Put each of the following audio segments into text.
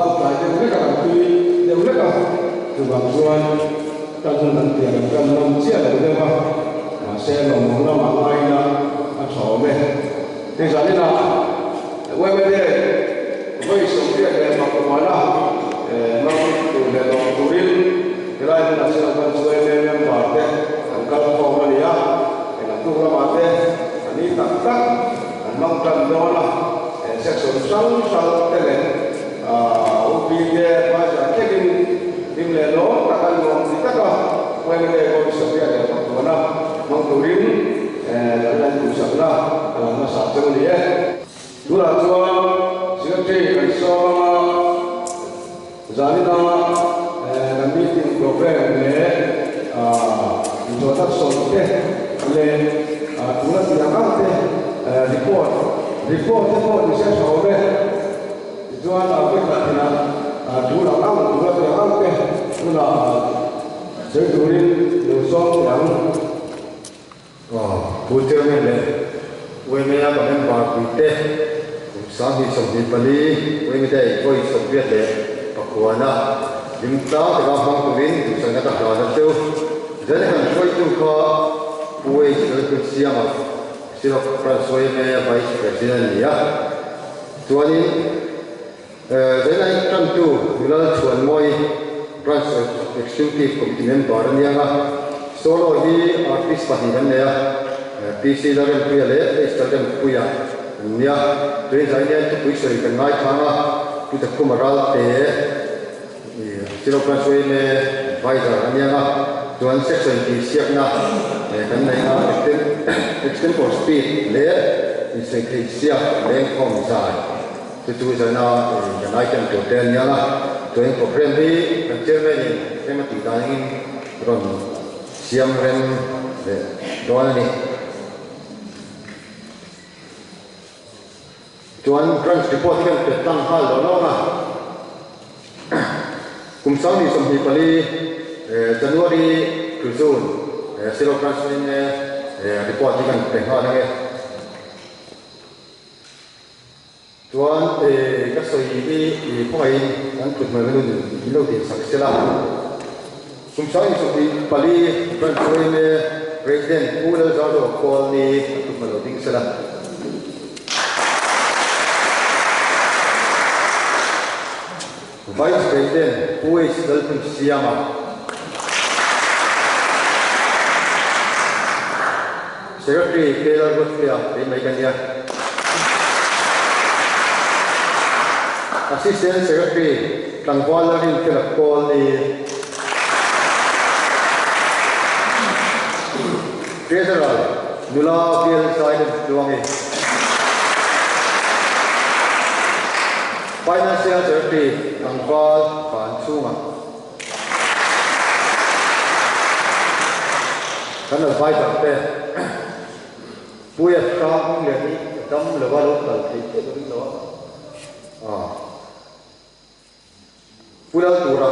Ban tlai deuh hlek a kan tui deuh hlek a, chuvang chuan tan hun an tih a kan tan ngam chiah lo deuh a, mahse lawmawm lamah ngaina a tha awm e. Hei zaninah YMA vawi 28 hmang tur leh lawm turin helai hmunah chuan kan chu YMA member te an kal khawm a ni a, eng lamah te a ni tak tak an hmang tan dawn a, section hrang hrang te leh UP te advisor thlengin hlim leh lawm tak an nuam ti tak a, YMA vawi 29 hmang turin kan la induhsakna a lang hmasa cheu a ni e. Tunah chuan Secretary kan sawm a, zanina kan meeting program leh introduction te leh tuna tih ang ang te report report te pawh ni se tha awm e. Tichuan a vawikhat inah tun ang ang tuna tih ang ang te tunah sawi turin lo sawm teh ang. Aw, Pu Chairman leh YMA ka member puite kum 2024 YMA Day vawi 89 limtlang taka hmang turin duhsakna ka hlan a cheu. Zan kan hruaitu kha Pu H Lalhmunsiama Sirok Branch YMA Vice President a ni a. Chuanin Zaina intantu Nulal Chhuanmawi Branch Executive Committee member a nia nga, solo hi artist pahnih an nei a, PC Lalrempuia leh H Lalrempuia an nia. Tui zai hian thupui sawi kan ngaithlang a, Pu Zakhuma Ralte Silo Branch YMA Advisor a nia nga, chuan section tihsiakna kan nei a, Extempore Speed leh insawitheihsiak lengkhawm zai. Chu chu zana kan item tur te a nia a, chuan program hi kan chairman in rem a tih dan angin rawn siam rem leh dawn a ni. Chuan branch report hi kan pe tlang nghal lo lawng a, kum 2024 January to June Silo branch report hi kan pe nghal ang e. Chuan ka sawi hi i khawngaihin an kut hmel nun in lo din sak sela. Kum 2024 Branch YMA President Pu Lalzarzo Kawl ni an kut hmel lo ding sela. Vice President Pu H Lalhmunsiama. Secretary K Lalruatpuia kei mai ka nia. Assistant Secretary Tlangval Lalrinfela Kawl ni. Treasurer Nula Bial Zaidem Tluangi. Financial Secretary Tlangval Vanchhunga. Kan advisor te Puia hrang hming leh hi ka dam lo a lo kal thei chiah ka ring lo a. Aw. Pu Lal tura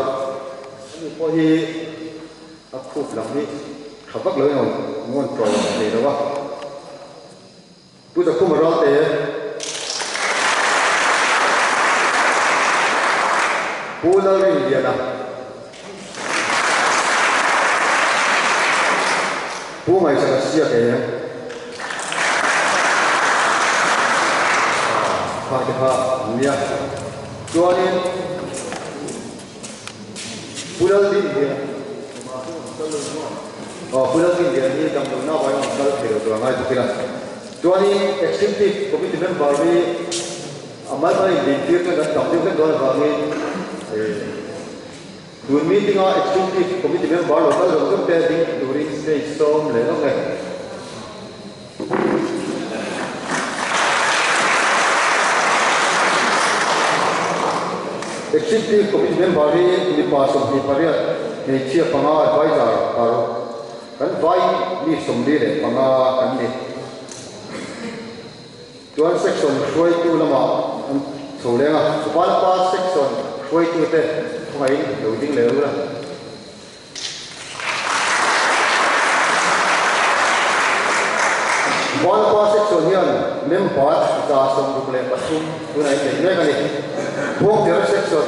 ani pawh hi a khup lam hi tha vak lo in ngawn tawi ang thei lo a. Pu Zakhuma Ralte. Pu Lalrinliana. Pu Ngaihsaka Siak e. Kha te kha an nia. Chuanin Pu Lalrinliana. Aw Pu Lalrinliana hi damlohna avangin an kal thei lo tur a ngai bawk ila. Chuanin Executive Committee member hi a mal mal in din tir chuan kan tam deuh hlek dawn avangin tun meeting a Executive Committee member lo kal zawng zawng te ding turin stage sawm leh lawk e. Executive Committee member hi mipa 28, hmeichhia panga advisor paruk. Kan vai mi 45 kan ni. Chuan section hruaitu lamah an chho leng a, Vanapa section hruaitute khawngaihin lo ding leh ula. Vanapa section hian member 163 tunah in nei mek a ni. Khuangchera Section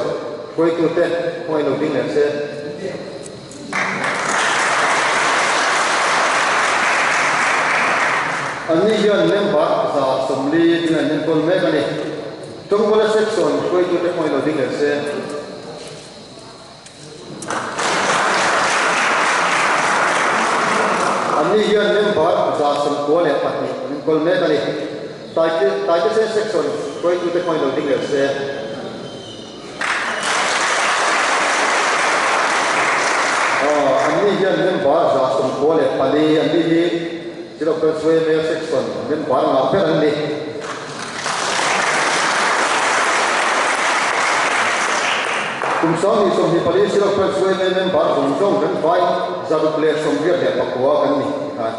hruaitute khawngaih lo ding leh se. Anni hian member 140 ding an enkawl mek a ni. Tawngkawla Section hruaitute khawngaih lo ding leh se. Anni hian member 92 an enkawl mek a ni. Taitesen Section hruaitute khawngaih lo ding leh se. Anni hian member 94 anni hi Zilawkal Suaimel Section member ngah ber an ni. Kum 2024 Zilawkal Suaimel member zawng zawng kan vai 689 kan ni tikhan.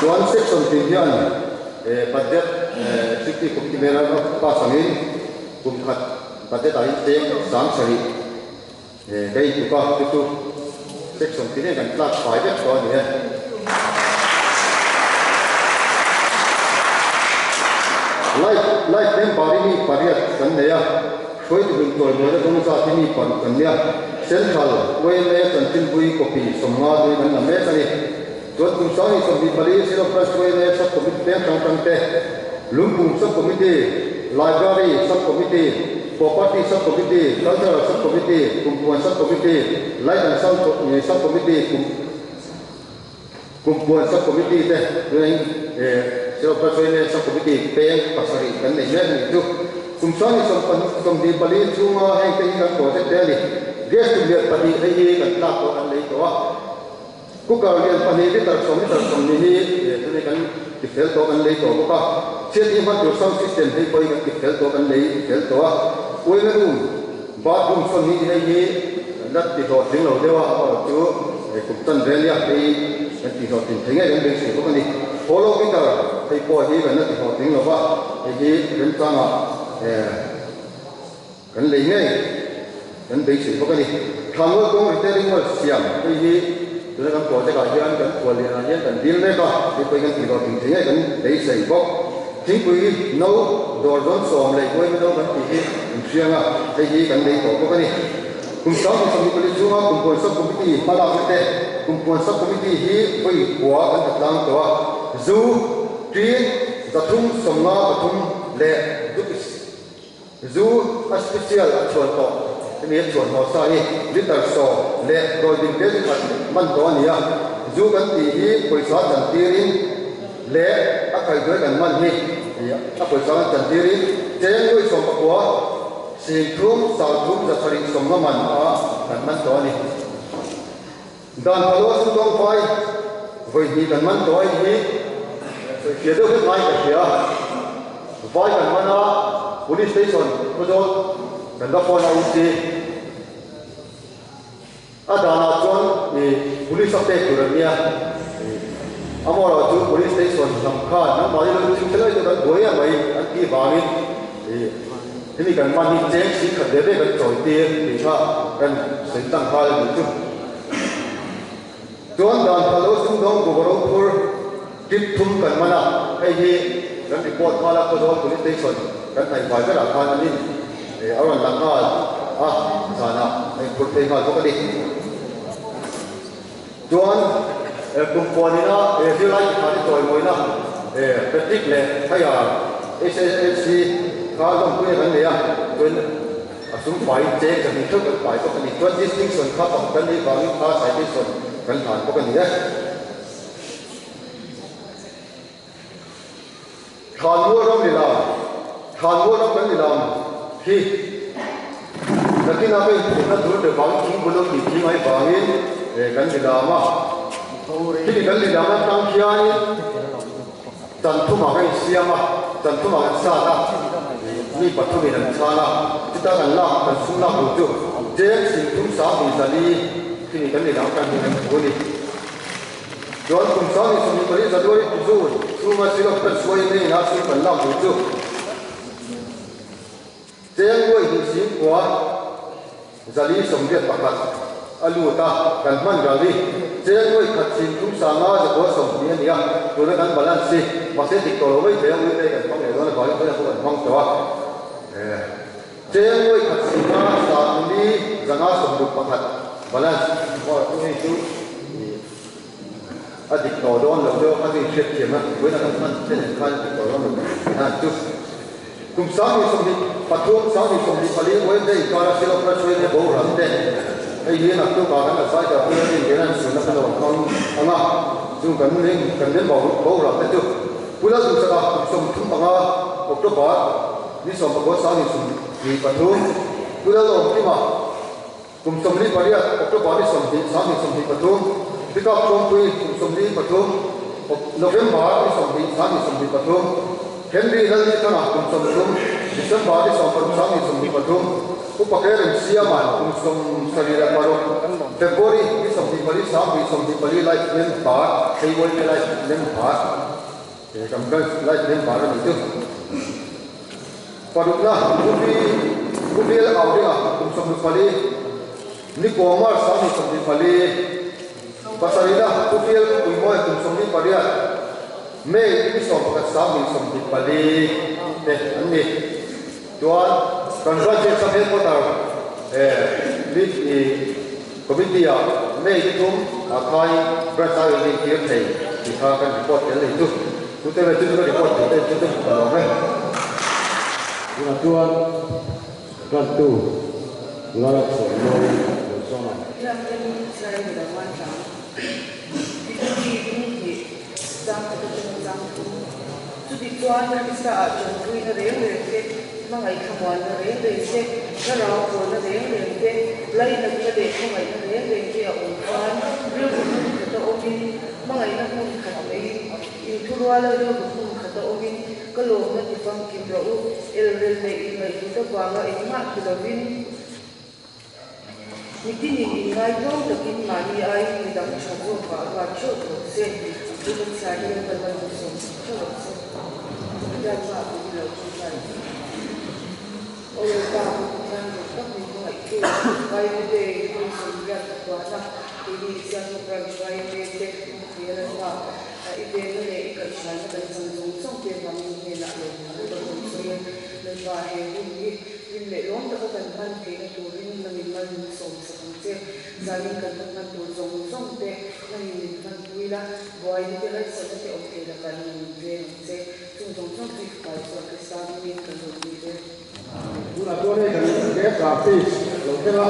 Chuan section tin hian budget executive committee mela pass angin kum khat budget ah hian cheng 7,000 ka intuk a, chu chu section tin hian kan tlak fai vek tawh a ni e. Light light member hi mi pariat kan nei a. Hruaitu hun tualmuaina dawng zat hi mi paruk kan nia. Central yma chanchinpui copy 50 tui kan la mek a ni. Chuan kum 2024 Zero Price yma Sub Committee peng hrang hrang te, Lungpum Sub Committee, Library Sub Committee, Property Sub Committee, Cultural Sub Committee, Kumpuan Sub Committee, Light and Sound Sub Committee, Kum Kumpuan Sub Committee te tunah Zero Price yma Sub Committee peng pasarih kan nei mek a nih chu. Kum 2024 chhunga heng te hi kan project te a ni. Gas tum lian pahnih hei hi kan tlak tawh kan lei tawh a. Cooker lian pahnih liter sawm liter 20 hi tunah kan ti fel tawh kan lei tawh bawk a. Chhiat hi hman tur sound system hei pawh hi kan ti fel tawh kan lei fel tawh a. Uaina room, bathroom sawn hi hei hi kan la ti hlawhtling lo deuh a, amaherawhchu chu kum tan ve nia hei kan ti hlawhtlin thei ngei kan beisei bawk a ni. Hollow meter hei pawh hi kan la ti hlawhtling lo va, hei hi remchangah kan lei ngei kan beisei bawk a ni. Thlanmual kawng retailing wall siam hei hi tuna kan project ah hian kan khual lianah hian kan dil mek a, hei pawh hi kan ti hlawhtling thei ngei kan beisei bawk. Thingpui no dawr zawn sawm leh uaimi no kan tih hi in hriang a, hei hi kan lei tawh bawk a ni. Kum 2024 chhunga Kumpuan Sub Committee hmalakna te, Kumpuan Sub Committee hi vawi khua kan ta tlang tawh a, zu, ṭin, 353 leh zu a special a chhuan tawh, hemi a chhuan haw sa hi liter 10 leh dawidin kg khat man tawh a ni a, zu kan tih hi pawisa chan tirin leh a kaihhnuai kan man hi a pawisa kan chan tirin cheng nuai 19 singthum sangthum 790 man a kan man tawh a ni. Dan phalua sumdawng vai vawi hnih kan man tawh a hi sawifiah deuh vek ngai ka hria. Vai kan man a, Police Station Khawzawl kan va phone a UC. A danah chuan Police a pek tur an nia. Amaherawh chu Police Station lam khan nangmahni lo chhim khelai chu kan buai em mai an tih vangin hemi kan man hi cheng si khat ve ve kan chawi tir tih kha kan sawi tlang nghal a nih chu. Chuan dan pha lo sumdawng Bawbaro phur tip thum kan man a, hei hi kan report nghal a Khawzawl Police Station kan hnaih vai berah khan an in a rawn lang nghal a, zanah a inphur phei nghal bawk a ni. Chuan kum puanina zirlai chi khat i chawimawina Patrick leh Haya HSLC kha lawmpuia kan nei a, chuan a sum fai cheng 200 theuh kan pai bawk a ni. Chuan distinction kha pakhat kan neih vangin kha citation kan hlan bawk a ni e. Thlanmual ram ni lam, Thlanmual ram kan ni lam hi nakinah ka inphurhna tur te vang thing bul lo tih thing ai vangin kan ni lam a. Khimi kan ni lam atang khianin chan thumah kan insiam a, chan thumah kan sat a, mi pathumin an chhan a, chuta kan lak kan sum lak tur chu cheng 30 3,400 khimi kan ni lam atang hian kan hmu a ni. Chuan kum 2024 January to June chhunga Silawk kan suai in a sum kan lak duh chu cheng nuai hnih 9,481. a lut a, kan hman ral hi cheng nuaih khat chhim thum sanga zakua sawmhnih a ni a, tuna kan balance hi mahse dik tawh lo mai thei a, uite kan hmang leh dawn avangin tunah pawh kan hmang tawh a. Cheng nuaih khat chhima sangli zanga sawmruk pakhat balance maw chu hei chu a dik tawh dawn lo deuh a, kha chu inhriatthiam a, vawiin a kan hman te nen khan a dik tawh dawn lo tih chu. Kum 2023, 2024 Wednesday inkara Shillong Press Hruaina boral te hei hi naktukah kan la zai ta pui a rin hian an sunna kan lo hmang ang a, chung kan ring kan rin boral te chu Pu Lalduhsaka kum 35 October ni 19 2023, Pu Lalawmkima kum 48 October ni 20 2023, Pickup Chawngpui kum 43 November ni 20 2023, Henry Lalnithanga kum 30 December ni 16 2023, Upa Karen Siaman kum 76 February ni 24 2024 Life member hei Uaime Life member kan branch Life member a ni chu. Parukna Pu Pu Bial Auringa kum 24 ni Kumar 24 pasarihna Pu Bial Puimawi kum 28 May ni 11 2024 te an ni. Chuan kan branch sub headquarter meet committee ah May ni thum a khai branch a in tir thei ti kha kan report tel nei chu. Chu te chu ka report thei te chu te ka lawm e. Tunah chuan branch tu Lala Chhuanmawi lo sawm ang. Chutichuan Krista-ah ṭanpuina reng reng te, hmangaih thlamuanna reng reng te, thlarau pawlna reng reng te, lainatna leh khawngaihna reng reng te a awm chuan rilru hmun khat a awmin, hmangaihna hmun khat neiin, inthuruala rilru hmun khat a awmin, ka lawmna ti famkim rawh u, elrel leh inngaihhlut avanga engmah ti lovin, mitinin inngaitawng takin mahni aiin midang tha zawkah ruat theuh rawh se, chu kan chhiar hi kan lo sawm theuh rawh se. Pathian mah pawh hi lo ṭawngṭai. Aw Lalpa, ka Pathian zawk tak min hmangaih tu, Bible Day hun sawmriat ka puan a, keini Sialhawk Branch YMA te hmangpui a Lalpa, i venna leh i kaihhruaina kan chan zawng zawng te vangin hnenah lo thu ka rawn sawi a. Lalpa, he hun hi hlim leh lawm taka kan hman theihna turin nangin mal min sawm sak ang che. Zanin kan hun hman tur zawng zawng te nangin min hman pui la, buaina te harsatna te awm thei lakah nangin min veng ang che. Chung zawng zawng chu i fai chuan Krista hmingin kan rawn dil e. Tunah chuan hei kan guest artist lo thleng a,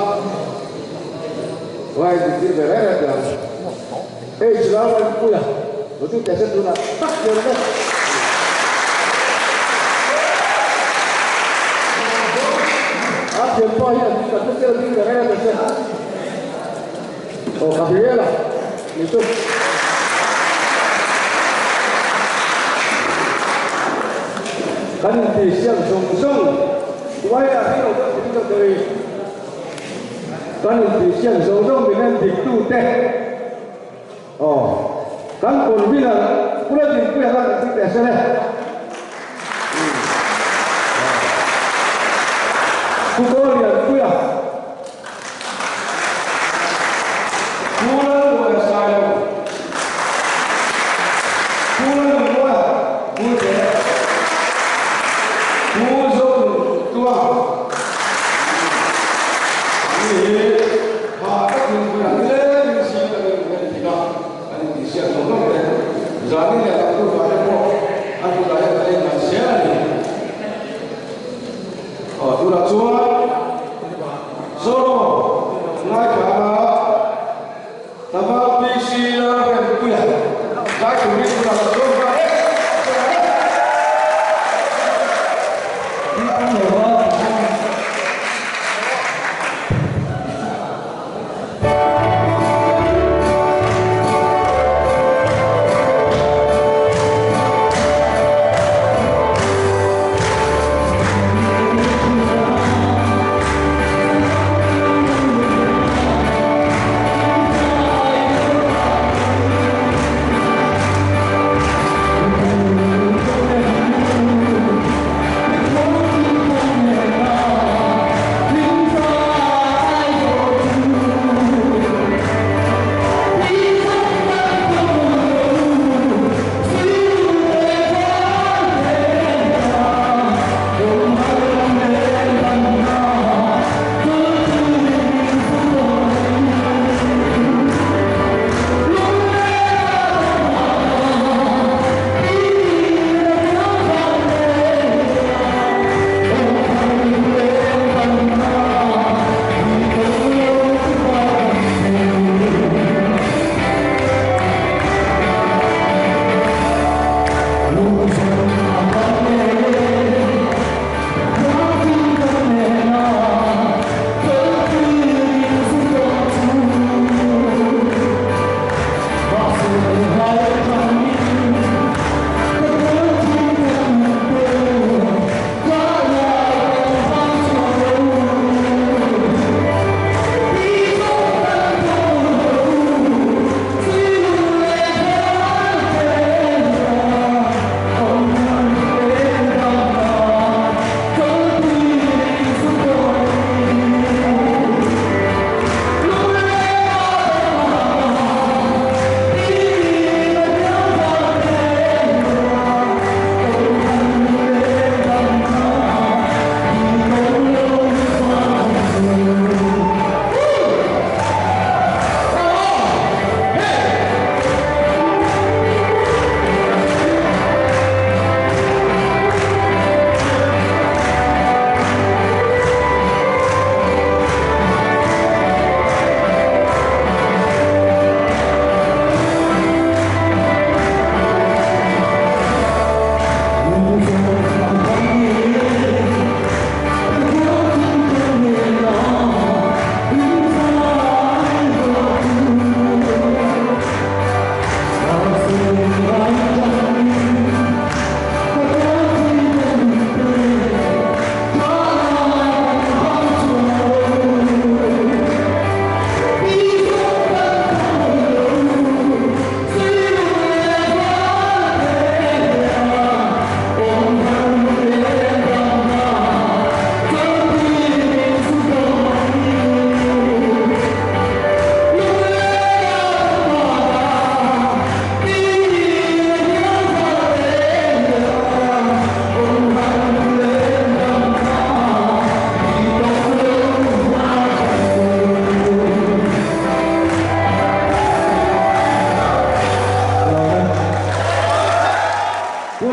vai intir ve reng reng teh ang. Hei Chulaipuia lo ding teh se tunah tak hian vek. A thianpa hian kan hre ding ve reng reng teh se. Aw Gabriela ni chu. Kan intihsiak zawng zawng tuai ah hi lo deuh tih deuh deuh i kan intihsiak zawng zawng min en dik tu te aw kan convener Pu Lalrinpuia khan kan tih teh se le. Pu Kawllianpuia. Pu Lalruaia Sailo, Pu Lalnunmawia Bulte, Pu Zonuntua an ni hi hah takin hmunah nilengin zing takin an indik a, an intihsiak zawng zawng te. Zanin leh Laktu vate pawh an kutah hian kan inhman zel a ni. Aw tunah chuan Zoro ngaithla anga Tama PC Lalrempuia zai turin tunah kan zawm nghal e.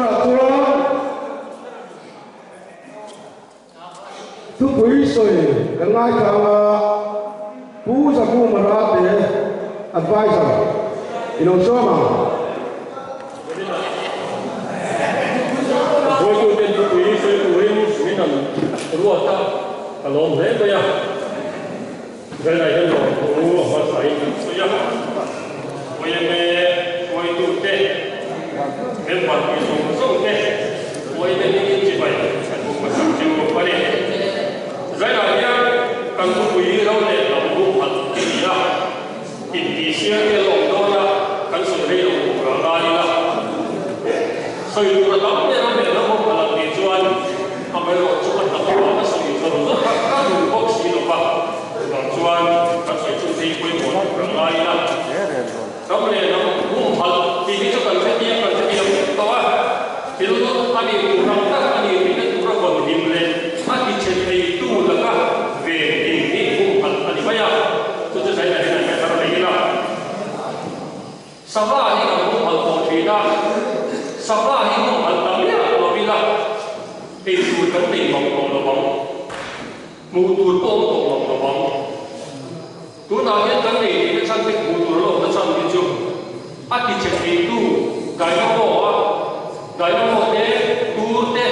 Tunah chuan thupui sawi kan ngaithla ang a, Pu Zakhuma Rate, Adviser, i lo sawm ang. Hruaituten thupui sawi turin min an ruat a, ka lawm hle mai a. Zainah hian lawmthu a hmasain kan sawi a, YMA hruaitute, member pui zawng zawng te, YMA hmingin chibai kan buk hmasak chu a ni. Zainah hian kan thupui ro leh lam humhalh a ni a, intihsiam te lawm dawn a, kan sawi rei lo tur a ngai ila. Sawi tur a tam ber a leh ram humhalh ang tih chuan amaherawh chu a hna pawh a sawi zawr zawr kha ka duh bawk si lo va, chuvang chuan kan sawi chu phei pawimawh tur a ngai ila. Ram leh ram humhalh tih hi chu kan hrethiam kan hrethiam vek tawh a, thil a nih tur ang tak a nih theihna tura vawn him leh a tichhe theitu laka ven him hi humhalh a ni mai a, chu chu zaina hian an hre thar leh ila. Sava hi kan humhalh tawh thin a, sava hi humhalh ta miah lo ila ei tur kan nei mang tawh lo ang, hmuh tur pawh awm tawh mang lo ang. Tunah hian kan nei theihna chhan te hmuh tur a awmna chhan hi chu a tichhe theitu dynamo a, dynamo te, tur te,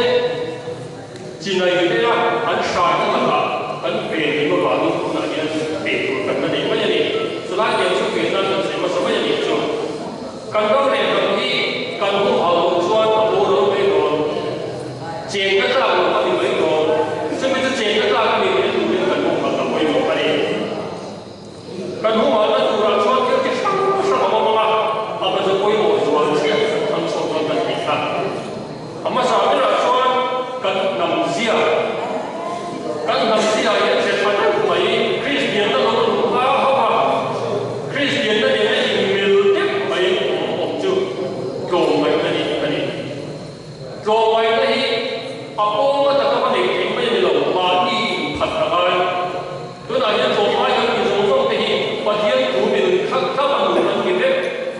chinai te a an hraina lakah kan ven hlim avangin tunah hian ei tur kan la nei mai a ni. Chulai nen chu ven nan kan sawi hmasa mai a nih chu. Kan ram leh hnam hi kan humhal loh chuan a boral mai dawn. Chenna tlak loh a ni mai dawn. Chumi chu chenna tlak a ni theih turin kan humhal ta pawimawh a ni. Kan humhalna turah chuan thil chi hrang hrang a awm ang a, a hma chu pawimawh zual chiah kan thlang chhuak dawn kan tih kha. A hmasa berah chuan kan hnam zia, kan hnam zia hian che tha deuh mai Kristianna lo luh hma hauh a, Kristianna nena inmil deuh mai awm awm chu tlawmngaihna hi a ni. Tlawmngaihna hi a pawng ataka va nei thei mai a ni lo, mahni inphat a ngai. Tunah hian tlawmngai kan ti zawng zawng te hi Pathian thu mil khat hlauh a nun an ti vek,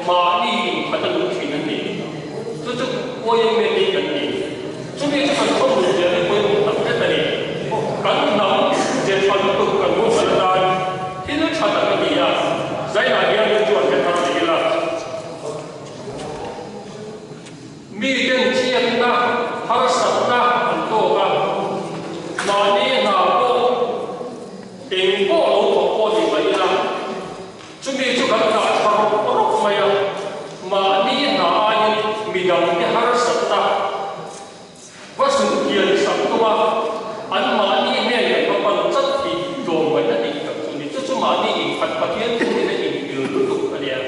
mahni inphat a nun thin an ni. Chu chu YMA te hi kan ni. Chumi chu kan khawm nun zel hi pawimawh tak zet a ni. Kan hnam ze tha lutuk kan humhalh atan thil tha tak a ni a, zainah hian chuan he thar leh ila. Miten chhiatna, harsatna an tawk a, mahni hna pawh eng pawh lo thawk pawh ni mai ila, chumi chu kan dah tha rawk rawk mai a, mahni hna aiin midangte harsatna va sumpian sak tum a, an mahni hnen kan va pan chat hi tlawmngaihna dik tak chu ni. Chu chu mahni inkhat Pathian thu nena inpil lutuk a nia.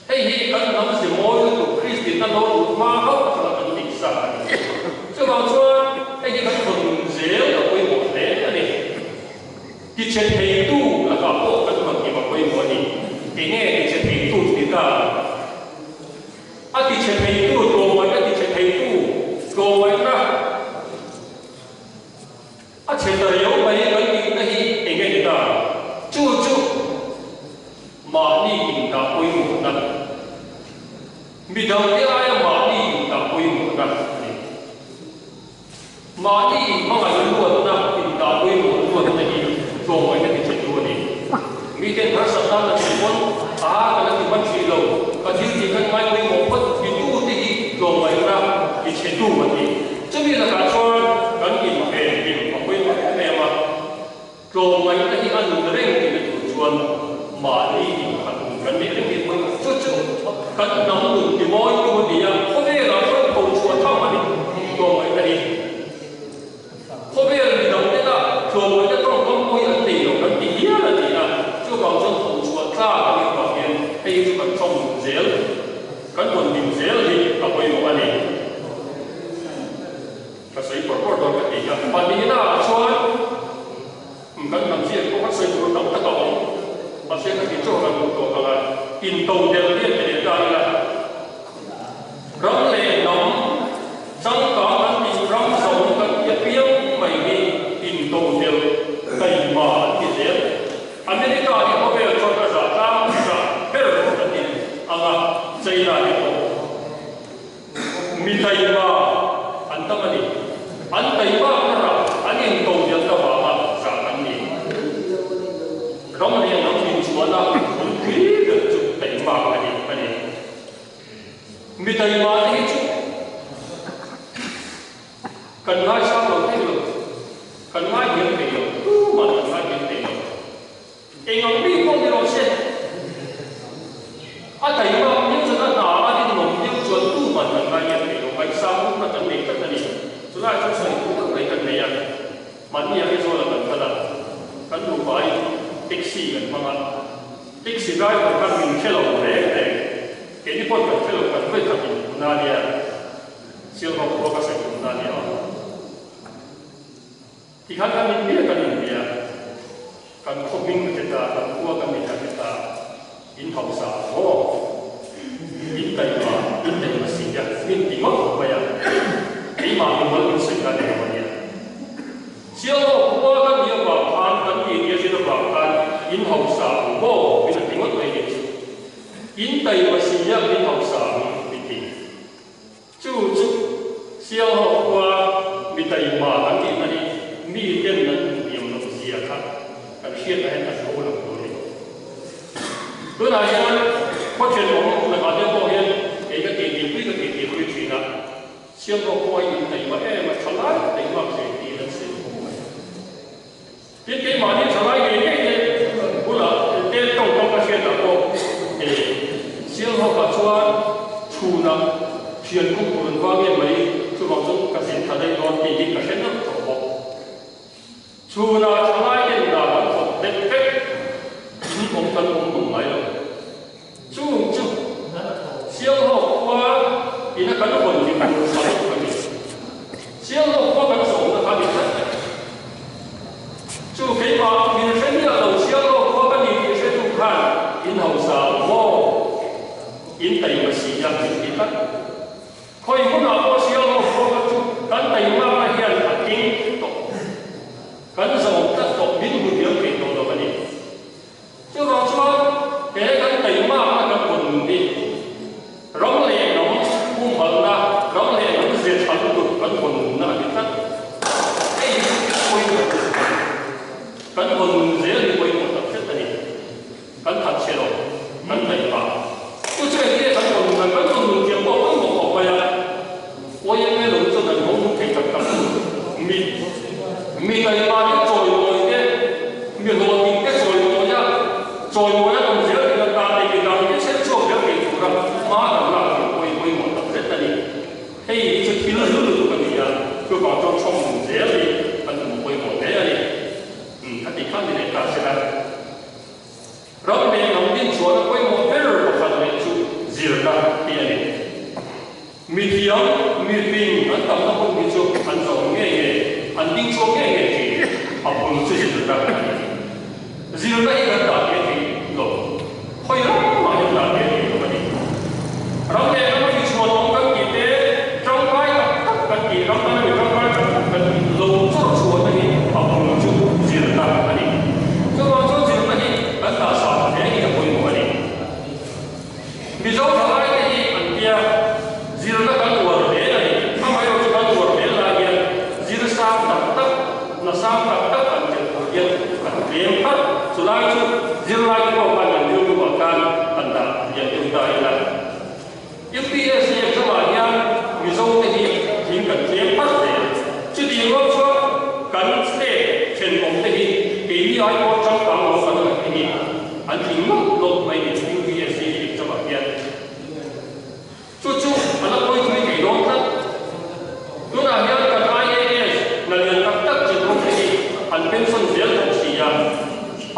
Hei hi kan hnam ze mawi lutuk Kristianna lo luh hma hauh atanga kan tih sa a ni. Chuvang chuan hei hi kan vawn nun zel a pawimawh hle a ni. Tichhe theitu lakah pawh kan vawn him a pawimawh a ni. Enge tichhe theitu chu ni ta? A tichhe theitu tlawmngaihna tichhe theitu tlawmngaihna A chhe ta riau mai kan tihna hi eng nge ni ta? Chu chu mahni indah pawimawhna, midangte aia mahni indah pawimawhna a ni. Mahni inhmangaih luatna, indah pawimawh luatna hi tlawmngaihna ti chhe tu a ni. Miten harsatna an la thlen pawn, a ka la ti hman hrih lo, ka thil tih khan ngai pawimawh phawt titute hi tlawmngaihna ti chhe tu a ni. Chumi lakah chuan kan inven hlim a pawimawh em em a, tlawmngaihna hi a nun reng tihna tur chuan mahni inkhat nun kan neih reng hi a pawimawh. Chu chu kan hnam nun timawitu a ni a, khawvelah chuan tho chhuah tham a ni tlawmngaihna hi. Khawvel midangtena tlawmngaihna tawngkam pawh hi an nei lo kan ti hial a ni a, chuvang chuan tho chhuah tlak a nih avang hian hei hi chu kan tawng zel. Kan rawn dim zel hi a pawimawh a ni. Ka sawi pawr pawr dawn ka ti a. Pahnihna ah chuan kan hnam ziak pawh kan sawi tur tam tak a awm. Mahse ka ti chaw kan duh tawk ang a, in to del hian ti leh ta ila. Ram. taima an tam a ni. An taimak na rah an intodelna vanga zah an ni. Ram leh hnam inchhuahna bulpui ber chu taimak a ni a ni. Mi taima te hi chu kan ngaisang lo thei lo, kan ngaihniam thei lo, tumah kan ngaihniam thei lo. Eng ang mi pawh ni rawh se, a taimak deuh chuan a hna a rinawm deuh chuan tumah kan ngaihniam thei lo, ngaihsang rukna kan nei tlat a ni. Chulaiah chuan sawi duh deuh mai kan nei a. Mahni a Aizawl-a kan kal a, kan nupain taxi kan hmang a, taxi driver khan min hre lo reng reng, keini paw'n kan hre lo, kan vawi khat inhmuhna a nia, Sialhawk khua ka sawi tumna a nia. Tikhan kan inbia kan inbia, kan khaw hming ka hre ta, kan khua kan ni ka hre ta, in hausa maw, in taima, in taima si a, min ti ngawt mai a, keimah mimal min sawi na ni lo a nia. Sialhawk khua kan nih avang khan, kan tih nia zir avang khan in hausa ang maw min a ti ngawt mai ni chu. In taima si a, min hausa ang min ti. Chu chu Sialhawk khua mi taima kan tihna hi mi ten an hmuh diam loh zia kha kan hriatna hian a zo lo tur a ni. Tunah hian khaw thenawm lakah te pawh hian kei ka tihtirpui ka tihtirpui thin a, Sialhawk khua hi in taima em a, thalai taimak ve tiin an sawi khawp mai. Tin, keimahni thalai ngei ngei te bulah te tawngkam ka hriatah pawh he Sialhawkah chuan chhunah thian khum tur an vang em mai, chuvang chu ka zin tha daih dawn tih hi ka hre nawlh tawh bawk. Chhunah thalai ten dan an thawk vek vek, in awm kan awm nung ngai lo. Chung chu Sialhawk khua ina kan hawn hlim tur tha lutuk a ni. Sialhawk khua kan zawmna kha ni tlat e. Chu keimah min hre miah lo Sialhawk khua ka ni tih hretu khan in hausa ang maw? In taima si a min ti tlat. Khawi hmunah pawh Sialhawk khua kha chu kan taimakna hian a tling tawh. Kan zawm tlat tawh min hmu diam thei tawh lo a ni. Chuvang chuan he kan taimakna kan vawn nun hi ram leh hnam humhalhna, ram leh hnam zir tha lutuk kan vawn nunna a ni tlat. Hei hi pawimawh lutuk a ni. Kan vawn nun zel hi pawimawh tak zet a ni. Kan that chhe lo, kan taima. Chu chu engtin nge kan vawn nun ang? Kan vawn nun thiam pawh a pawimawh khawp mai a. YMA lo chuan an ho hmu thei tak tak chu mi mi taima te chawimawi te, mi hlawhtling te chawimawi a, chawimawi an awm zel tih atan leh mi dang te chher chhuak zel thei tura hma kan lak tih pawh hi pawimawh tak zet a ni. Hei hi chu thil hlu lutuk a ni a, chuvang chuan chhawm nun zel hi kan tum a pawimawh hle a ni. Umm khati khan ni leh ta sela. Ram leh hnam dinchhuahna pawimawh ber pakhat leh chu zirna hi a ni. Mithiam, mifing an tamna hun hi chu an zawm ngei nge, an dingchhuak ngei nge thin, a bul chu zirna a ni. Zirna hi kan dah ve thei lo, khawi ram mah hian dah ve thei lo a ni. Ram leh ram dinchhuah awm kan tih te, tangkai tak tak kan tih, ram tana mi tangkai tak tak kan tih lo chawr chhuahna hi a bul chu zirna a ni. Chuvang chuan zirna hi kan dah san hle hi a pawimawh a ni. Mizo thalaite hi an tia zirna kan uar hle a ni. Amaherawhchu kan uar hle lai hian zir sang tak tak, hna sang tak tak an tel tur hian kan tlem pharh. Chulai chu zirlaite pawh khan an rilruah khan an dah lian deuh ta ila. UPSC exam-ah hian Mizote hi thing kan tlem pharh hle. Chutih rual chuan kan state thenawmte hi keini ai pawh changkang lo kan ngaih te hi an tling lawk lawk mai ni UPSC exam-ah hian. Chu chu a la pawi thui thei dawn tlat. Tunah hian kan IAS hna lian tak tak che dawn te hi an pension zel bawk si a,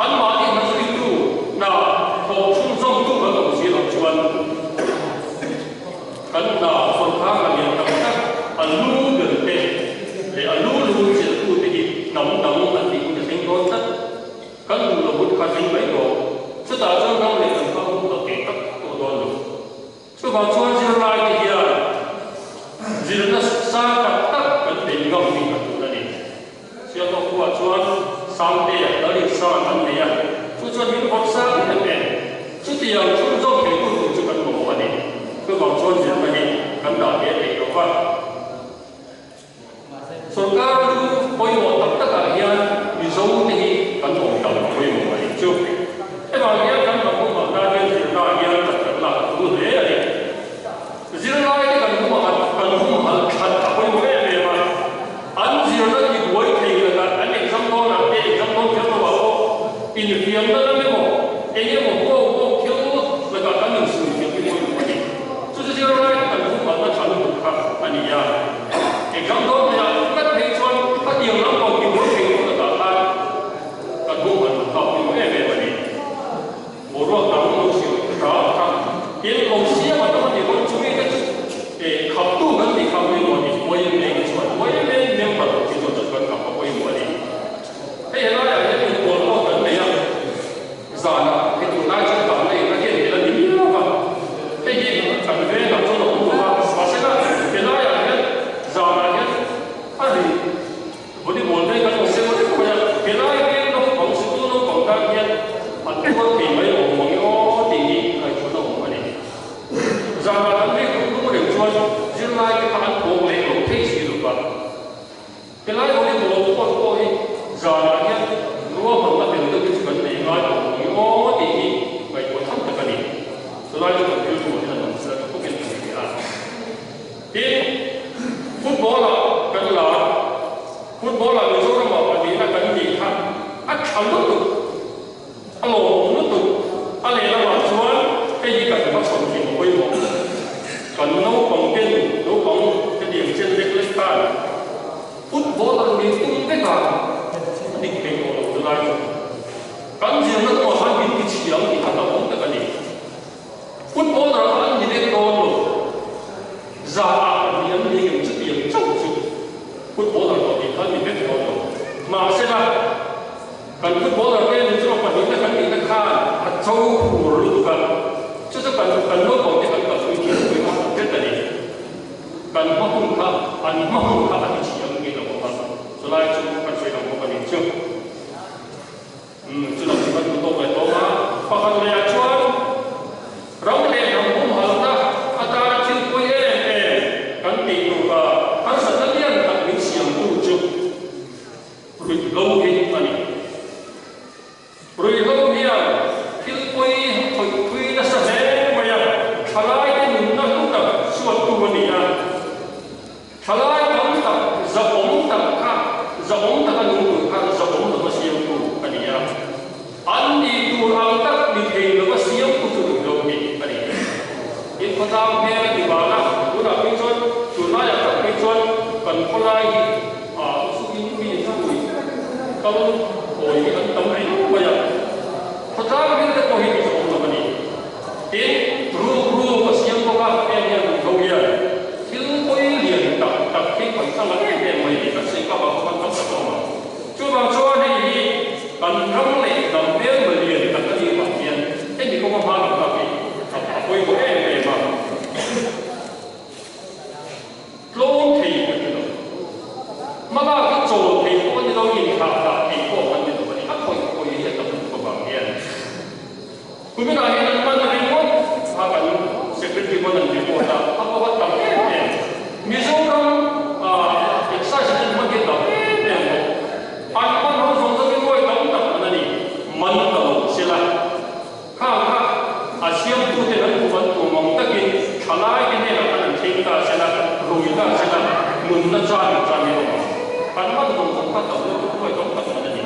anmahni hna zuitu hna thawh chhunzawmtu kan awm si loh chuan kan hna sawrkar hna lian tak tak a lu ber te leh a lu lu chelhtu te hi hnam dang an tih hun a thleng dawn tlat. Kan duh lo hun kha thleng mai tawh. Chutah chuan ram leh kan kal hun lo thei tak tawh dawn lo. Chuvang chuan zirlaite hian zirna sang tak tak kan bei ngam hi a tul a ni. Sialhawk khuaah chuan Sangtea Lalrinsan an nei a, chu chuan min vawrh sang em em. Chutiang chhunzawm theitu tur chu kan mamawh a ni. Chuvang chuan zirna hi. kan dah ve thei lo va. Sorkar lu pawimawh tak takah hian Mizo te hi kan awm tam a pawimawh a nih chu. Hevang hian kan hnam humhalh nan hian zirna hian chan kan lak a tul hle a ni. Zirlai te kan humhalh kan humhalh that a pawimawh em em a. An zirna ti buai thei lakah an exam dawnah te exam dawn kher lo ah pawh infiamna lam emaw eng emaw huau huau thil lakah kan insawi thiam hi pawimawh a ni. Chu chu zirlai te kan humhalhna tha lutuk kha a ni a. Exam dawn hmeiah ngat phei chuan khatiang lam pang ti buai thei lo lakah khan kan humhalh loh kha a pawimawh em em a ni. Boruak dang lo siam hram kha tin lo siam a tam a nih pawn chumi te chu eh khaptu kan tih kha pawimawh a ni. YMA hi chuan YMA member hi chuan chu kan khap a pawimawh a ni. Hei helaiah hian inbual pawh kan nei a, zanah hei tunlai chuan dan a in a hian hel a ni miau a, hei hi kan vengah chuan a awm lo a, mahsela helaiah hian zanah hian a ri Volleyball te kan awm deuh reng mai a, helai veng naupang sikul naupang tan hian an tuar thei mai awm mang e aw tih hi ngaihtuahna awm a ni. Zanah kan veng tum tum reng chuan zirlai te kha an pawng leh lo thei si lo va. Helai volleyball court pawh hi zanah hian ruahmanna fel deuh hi chu kan nei ngai awm mang e aw tih hi ngaihtuah tham tak a ni. Chulai chu kan thil tumah hian an awm sela tha khawpin a ni a. Tin, football-ah kan lar, football-ah Mizoramah pahnihna kan nih kha a tha lutuk, a lawmawm lutuk. A lehlamah chuan hei hi kan hmachhawn thin a pawimawh. Kan naupang ten, naupang hetiang chen lek lek khan football an nih tum vek a, a dik thei tawh lo chulai chu. Kan zirna kawngah khan min tichhiam tih kha hlauhawm tak a ni. Footballer kha an ni vek dawn lo. Za ah pahnih an ni ngem chutiang chauh chu footballer pahnih kha an ni vek dawn lo. Mahsela, kan footballer te Mizoram pahnihna kan nihna khan a cho phur lutuk a, chu chu kan kan naupang te kan kalpui thiam pui kha tak zet a ni. Kan hma hun kha an hma hun kha a ti chhiam nge lo bawk a, chulai chu kan sawi lang bawk a ni chu. Umm, chu lo chu kan hmu tawk leh tawng a. Pakhat lehah chuan ram leh hnam humhalhna atana thil pawi em em kan tih tur a harsatna lian tak min siamtu chu ruihhlo hi a ni. Ruihhlo hian thil pawi khawih thui nasa hle mai a, thalaite nunna hlu tak suattu a ni a. Thalai tam tak zahawm tak kha zahawm taka nung tur kha zahawm lova siamtu a ni a. An nih tur ang tak ni thei lova siamtu chu duh lo hi a ni. In khawtlang hmel a ti van a, tunah phei chuan tunlaiah tak phei chuan kan khawlai hi a zu in mi hrui kal hawi hi an tam reng mai a. Khawtlang hmel te pawh hi ti zahawm lo a ni. Tin, ruk ruk a siam bawk a, heng hian ruihhlo hian thil pawi lian tak tak hi khawih thlang em em mai tih kan sawi kap ah khaw kan tam tak awm ang. Chuvang chuan hei hi kan ram leh hnam hmelma lian tak a nih vang hian hemi kawnga hma lam lak hi a pawimawh em em a. Tlawm thei kan ni lo. Hmalak hi chawl thei pawh a ni lo, inthlah thlah thei pawh kan ni lo a ni. A khawih khawih hi a tam lutuk avang hian kuminah hian an hman ringawt a kan Secretary pawn an report a, a pawh a tam em em. Mizoram Excise an hman hi a tam em em bawk. An hman ho zawng zawng hi nuai tam tak an a ni. Man ta lo sela. Khang kha a siamtuten an kum an tum ang takin thalaite hnenah khan an thleng ta sela, rui ta sela, nunna chan in chan hi a awm ang. Kan man zawng zawng kha tam lutuk nuai tam tak man a ni.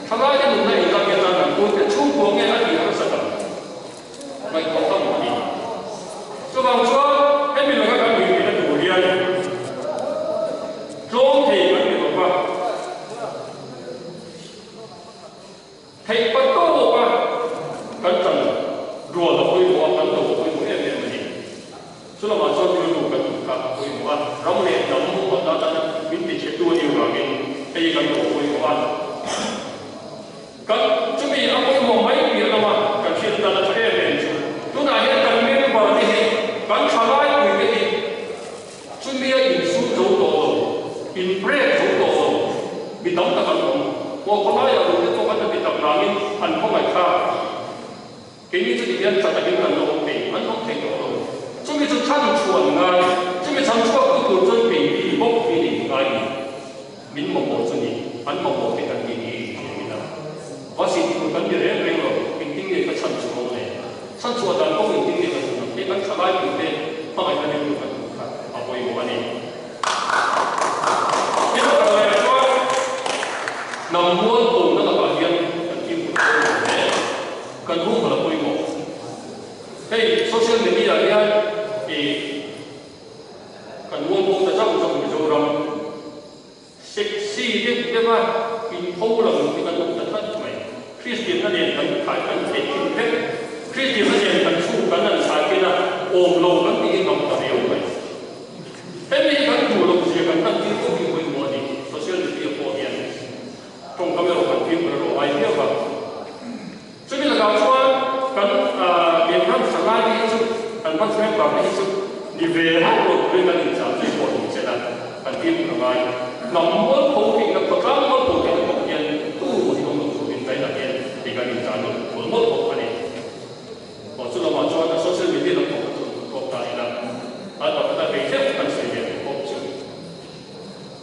Thalaite nunna inzam hi a chan ang tute chhungkua nge a tih harsa tak ngaihtuah tham a ni. Chuvang chuan hemi laka kan nuihpina tur hian tlawm thei kan ni lo va. Theih pa tawk a kan tan rual a pawimawh a, kan do a pawimawh em em a ni. Chu lamah chuan rilru kan duh kha a pawimawh a, ram leh hnam humhalhna atana min ti chhetu a nih avangin hei hi kan do a pawimawh a. Kan chumi a pawimawh mai piah lama kan hriat tan a tha em em chu tunah hian kan member te hi kan thalai pui te hi Chumia insum zo tawh lo, in break zo tawh lo, mi tam tak an awm. Aw khawlaiah ruh te pawh an la ti tak nangin an khawngaih kha. Keini chu ti hian tha takin kan la awm thei, an awm thei tawh lo. Chumi chu chhan chhuan ngai, chumi chhan chhuak tu tur chuan keini bawk hi ni ngai ni. Min mamawh chu ni, an mamawh te kan ni ni in hria ila. Va sin tur kan ni reng reng lo, engtin nge ka chhan chhuah le? Chhan chhuah dan kawng engtin nge kan hmu ang tih kan thalai puite hmangaihna rilru kan hmuh kha a pawimawh a ni. Tin, a kal leh chuan hnam mual pawhna lakah hian kan fimkhur pawimawh hle. Kan humhalh a pawimawh. Hei social media hian ih kan mual pawh ta zauh zauh Mizoram sexy deuh deuh a inpho lang hi kan awm ta tlat mai. Kristianna nen kan khai kan theih thin vek. Kristianna nen kan chhung kan han chhai ken a, awm lo kan tih hi tam ta riau mai. Hemi hi kan duh loh zia kan lantir fo hi pawimawh a ni. Social media pawh hian tawngkam erawh kan fimkhur erawh a ngai viau a. Chumi lakah chuan kan Vietnam thalai te hi chu kan branch member te hi chu ni ve hauh lo turin kan inchah zui pawh ni che la kan fimkhur a ngai. Hnam mualpho theihna khawtlang mualpho theihna pawh hian tu maw hi awm lo turin China hian hei kan inchah nawn mawlh mawlh bawk a ni. Aw chu lamah chuan a social media lam pawh kha chu an tawk ta ila a pakhat a kei hleuh kan sawi ve ang bawk chu.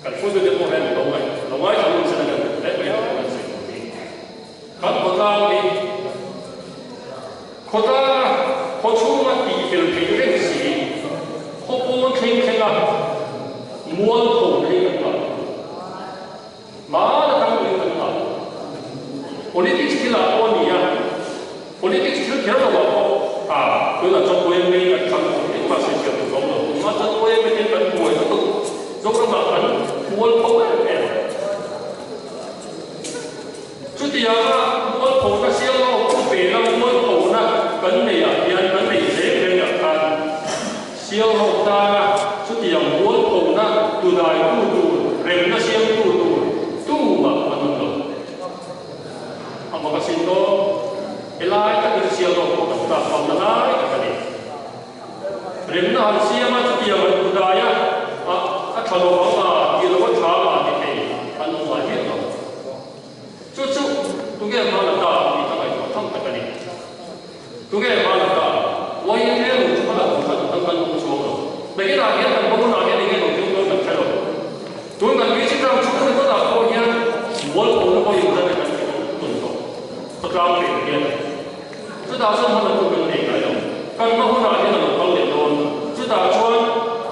Kan hruaitute pawh hian lo ngaih lo ngaithla ngun sela kan hle mai ang kan sawi tur hi. Kan khawtlang hi khawtlanga khaw chhunga tih fel theih reng si, khaw pawn thleng thlenga mual tho thleng kan ngah. Hmana kan ui kan ngah. Politics thilah pawh a ni a, politics thil kher lovah pawh a tunah chuan OMA kan thlang tawh engmah sawi thiam tur a awm lo. Tunah chuan OMA te kan buai lutuk, Zoramah kan mual tho em em. Chutianga mualphona sial lo khawvela mualphona kan neihah hian kan nei reng rengah khan sial rawk tana chutiang mualphona tudaitu tur, remna siamtu tur tumah an awm lo. A mak asin dawn, helai takin sial rawk pawh kan tlak famna lai tak a ni. Remna han siam a, chutiang an tudai a, a tha lo ang a, tih lo a tha a ti thei an awm ngai miah lo. Chu chu tunge hma la ta tih ka ngaihtuah tham tak a ni. Tunge hma la ta? YMA lo chu hma la tur khan kan kan awm chuang lo. Nakinah hian kan hma hunah hian enge lo thleng dawn kan hre lo. Tun kan VC tlang chhung ringawtah pawh hian mualphona pawh inzan kan ti tawn tawh. Khawtlang vel hian. Chutah chuan hma la tur kan nei ngai lo. Kan hma hunah hian a lo kal leh dawn. Chutah chuan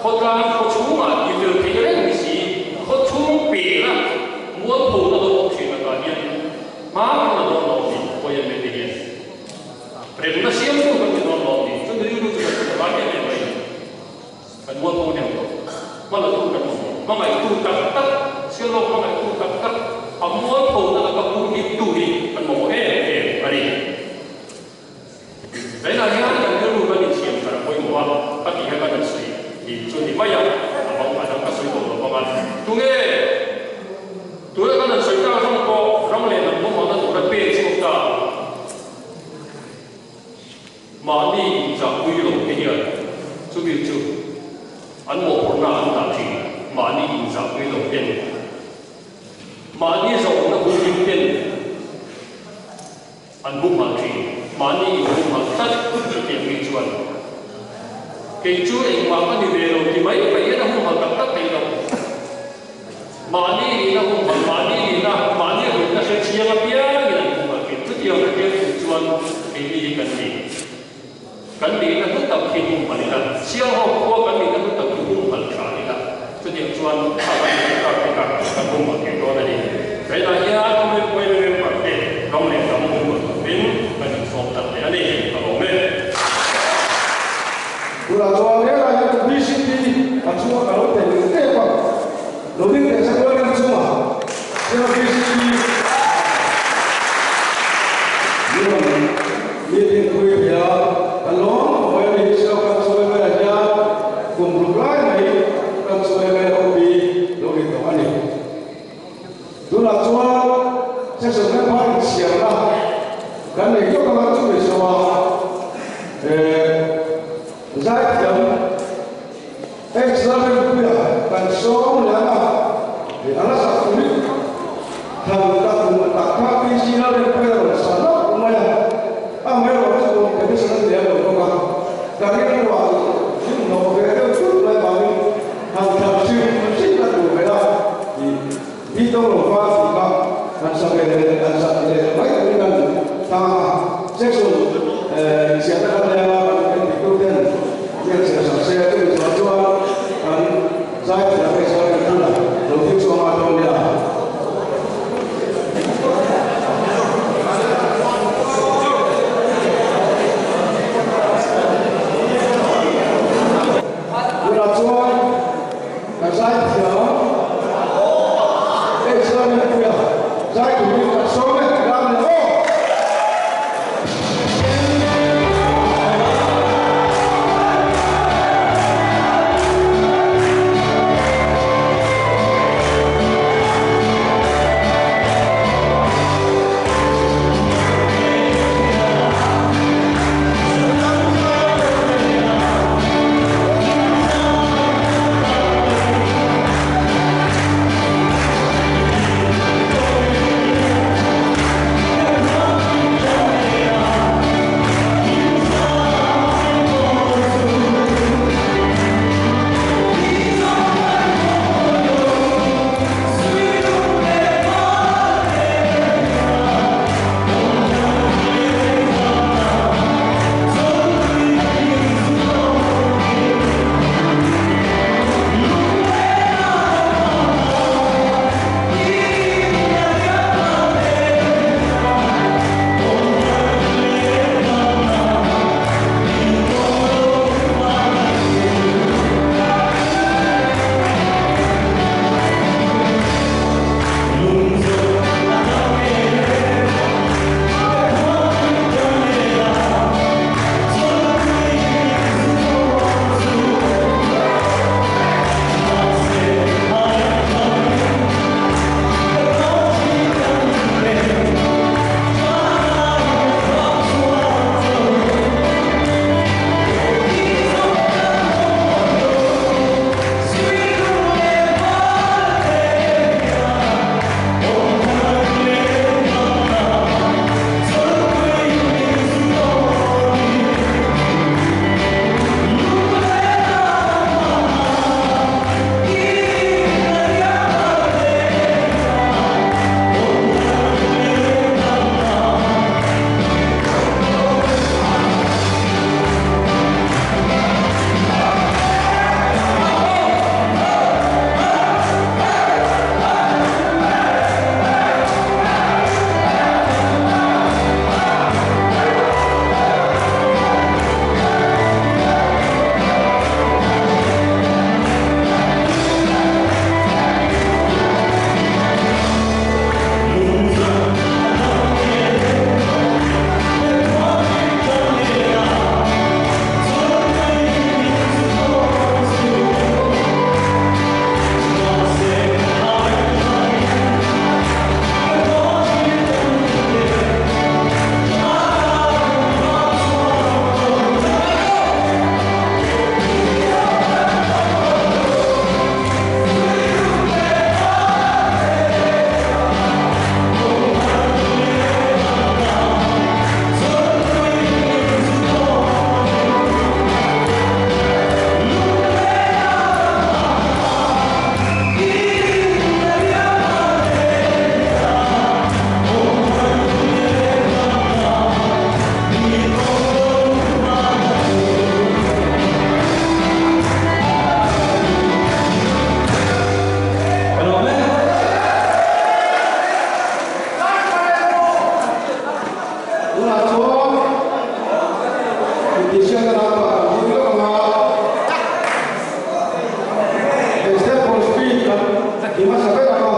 khawtlang khaw chhungah ti fel theih reng ni si, khaw chhung pela mualphona lo awm thin lakah hian hma kan la dawn lo ni, Kawia te hian remna siamtu kan ti dawn lo ni. Chu rilru chu kan hre lai em em mai. Kan mualpho deuh tawh. Hma la tu kan awm. Hmangaihtu tak tak, Sialawk hmangaihtu tak tak, a mualpho na laka pu hiptu hi kan mamawh em em a ni. Zainah hian kan rilru kan insiam thar a pawimawh a, ka tih kha kan insawi tih chu ni mai a, a bang a dang ka sawi tawh lo vang a. Tunge? Tuna kan han sawi tak zawng pawh ram leh hnam hmawmhawlna tura pen chhuak ta. Mahni inzahpui lo te hian chumi chu an mawhphurhna an dah thin, mahni inzahpui lo ten, mahni zawhna humhim ten an humhalh thin, mahni inhumhalh tlat chutiang mi chuan kei chu engmah ka ni ve lo ti mai mai hian a humhalh tak tak thei lo. Mahni nihna humhalh, mahni nihna, mahni hlutna hre chiang apiangin an humhalh thin. Chutiang hre chiang tur chuan keini hi kan ni. Kan nihna hlu tak hi humhalh ila, Sialhawk khua kan nihna hlu tak hi humhalh tha ila, chutiang chuan kha kan nihna tak te kha kan humhalh thei dawn a ni. Zainah hian khawvel puai member te ram leh hnam humhalh turin kan insawm tak leh a ni. Ka lawm e. Tunah chuan helai hian BCP a chhunga ka lo tel tep a, lo ding leh chak rual in chungah hian BCP mi rawn meeting pui thei a, ka lawm khawp mai a ni. Siau kan chawi maiah hian kum ruk lai mai kan chawi mai a awm hi lo ni tawh a ni. Tunah chuan section member inchhiarna kan nei tawk anga chumi zawha zaithiam ex Lalrinpuia kan sawm leh ang a. dawng lo fa tih kha kan sa ve leh kan sa leh mai turin kan tang a. Section insiamna kan nei anga kan endik tu ten biak chhiar sak se chumi zawh chuan kan zai thiam hei sawi kan thul a lo thil chhuak nghal dawn nia. Tunah chuan kan zai thiam hei sawi kan thul a zai turin kan sawm e ram leh aw. Tunah chuan intihsiakna lamah kan zir lawk ang a, he step for speed kan ti hmasa vek ang a,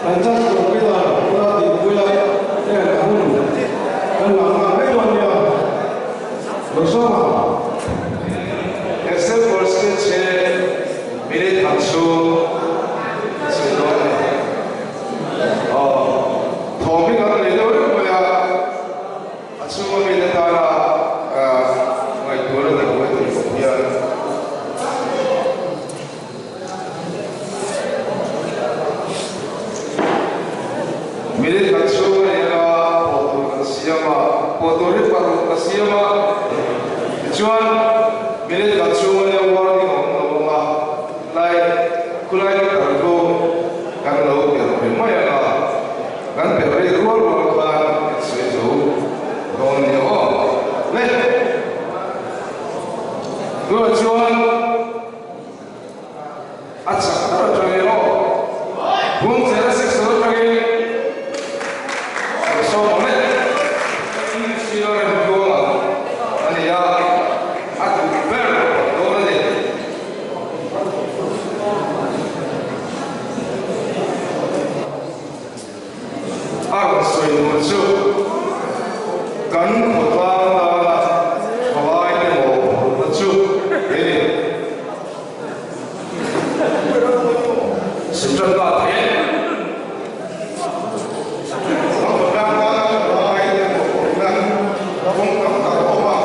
kan chance tur pawh ila tihpui a heng a hun kan ngah nghal mai dawn nia. Lawsawma. He step for speed hi minute khat chhung a chhui dawn a ni. Aw, thawm hi kan nei deuh reuh mai a, a chhunga mite tana ngaihtuahna dik mai thei khawp hian. Minute khat chhung a nia pawh tur kan siam a, pawh tur hi paruk ka siam a, tichuan minute khat chhung a nia warning a awm lo ang a, lai khulai liter khu kan A chak ber atangin aw. Khuangchera section atangin kan sawm ang e. Sir Remtluanga a ni a, a duh ber dawn a ni. A rawn sawi tur chu kan khawtlang tana thalaite mawhphurhna chu he ni. September the. Kan khawtlang tana thalaite mawhphurhna kawng tam tak a awm a.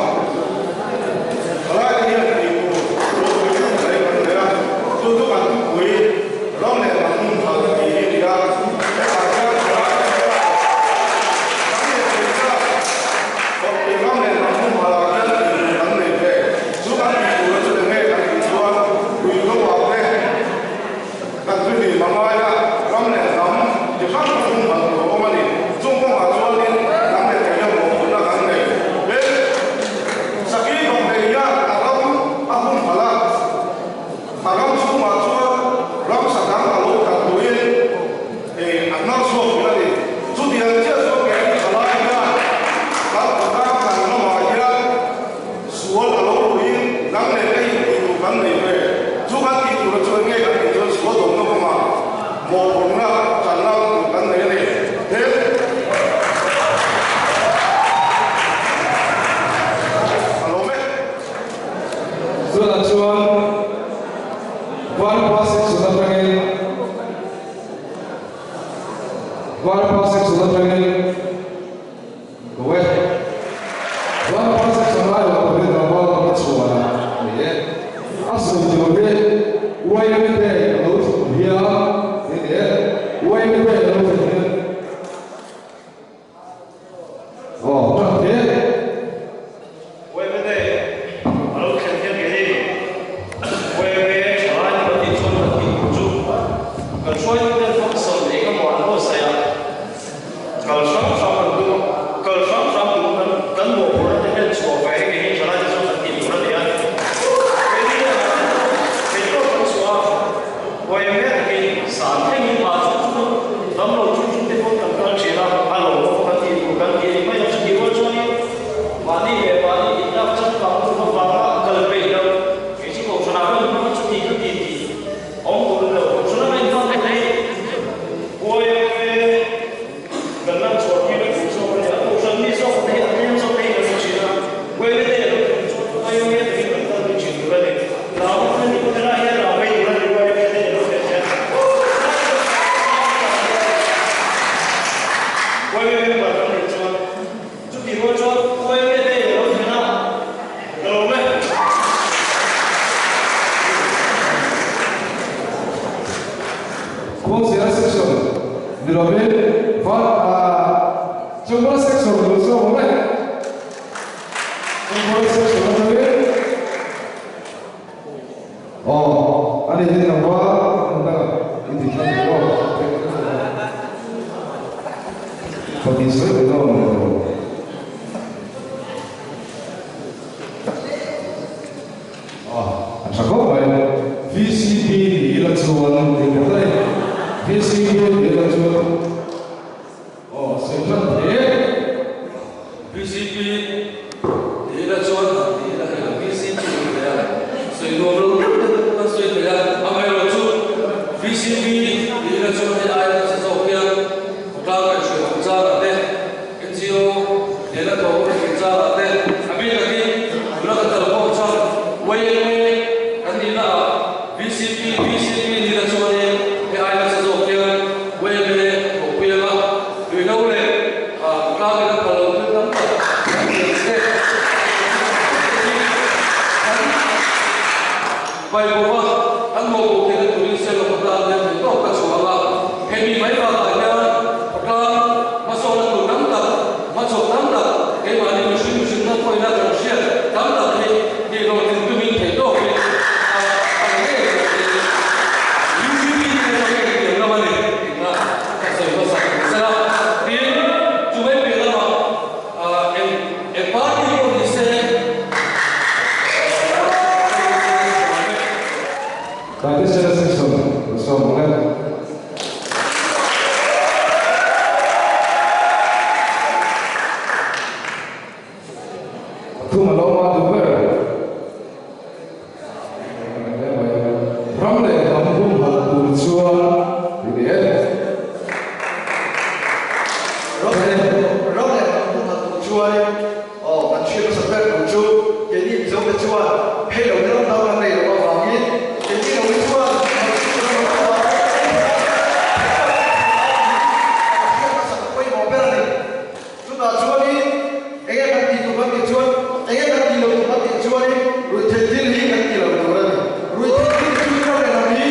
Thalaite hian tih tur ropui tak mai kan nei a, chu chu kan thupui ram leh hnam hmun thal tih hi a ni a. Hetah hian thalaite hian kan leh thei ta thawkpui ram leh hnam hmun thalah hian tih tur kan nei ve. Chu kan tih tur chu eng nge kan tih chuan pui hlauhah te kan tui hlim a ngai a, ram leh hnam chi hrang hrang hmun thal tur a awm a ni. Chung kawngah chuanin hnam leh thei hian mawhphurhna kan nei ve. Sakhi bawkhlei hian a ram a hun phalh a, a ram chhungah chuan ramsa dang a lo tat duhin a hnar chhuak thin a ni. Chutiang chiah chuan keini thalai hian kan khawtlang kan ramah hian sual a lo luhin dang leh leh in tih tur kan nei ve. Chu kan tih tura chuan nge kan tih chuan sual dawmna kawngah mawhphurhna channa tur kan nei a ni. Then. A lawm e. Tunah chuan Vanpa section atangin Vanpa section atangin Go e. Vanpa section aiawh turin Rawal ka chhuan a ni e. A sawi tur hi Uaimi te a lo thlen hian ni e. Uaimi te a lo thlen hian. Aw, ṭan hle. Uaimi te a lo thlen hian kei hi Uaimi ṭhalai ni kan tih chuan kan tih tur chu kan hruaitute function eng emaw an buatsaih a, kal hrang hrang kan tum a, kal hrang hrang tum kan kan mawhphurhna te hian chhuah ve hi kei hi ṭhalai te chuan kan tih tur a ni a. Kei hi kei pawh kan chhuah a, Uaimi takin san thlengin mah chu chu damlo chung chung te pawh kan kal ṭhin a, a lo pawh kan tih tur kan ti a ni mai a, chutih rual chuanin mahni leh mahni inlak changkang tur avanga kal peih loh kei chu kohhranah ka inhmang a chuti ka ti tih awm tur a ni lo, kohhranah ka inhmang ta hle. Uaimi kan lan chhuah tir a duh zawk a ni a, kohhran mi zawk te hi a tlem zawk te hi kan hmu thin a, Uaimi te lo thun chuan Uaimi takin kan kal pui thin tur a ni. Lau a ni pawh helai hian lau mai tur a ni Uaimi te lo thlen hian. Uaimi member kan nih chuan chutih rual chuan Uaimi te lo thlen a, ka lawm e. Kawngzela section ni lovin van Chungmawla section lu chu a awm e. Chungmawla section atangin aw a ni hi tlangval hmun dangah i ti tlang duh aw. Pahnih sawi ve dawn lo. A a tha khawp mai. VCP ni ila chuan ni phawt a ni. VCP ni ila chuan aw sawi hran hle. VCP ni ila chuan han ti ila hei lo VCP ni thei a, sawi nuam lo deuh deuh te pawh kan sawi thei a, amaherawh chu VCP ni ila chuan hei aia nasa zawk hian khawtlang kaihhruai chung changah te NGO Taitesena section ka sawm ang e. Pathum a lo awm a duh ber. Ram leh hnam humhalh tur chuan i ni e. Ram leh ram leh hnam humhalh tur chuan aw kan hriat hmasa ber tur chu keini Mizote chuan phei lo ram dang kan nei loh avangin keini lo hi chuan hriat hmasak a pawimawh ber a ni. Chutah chuanin enge kan tih tur kan tih chuan, enge kan tih loh tur kan tih chuanin ruihtheih thil hi kan ti lo tur a ni. Ruihtheih thil chu ram leh ram hi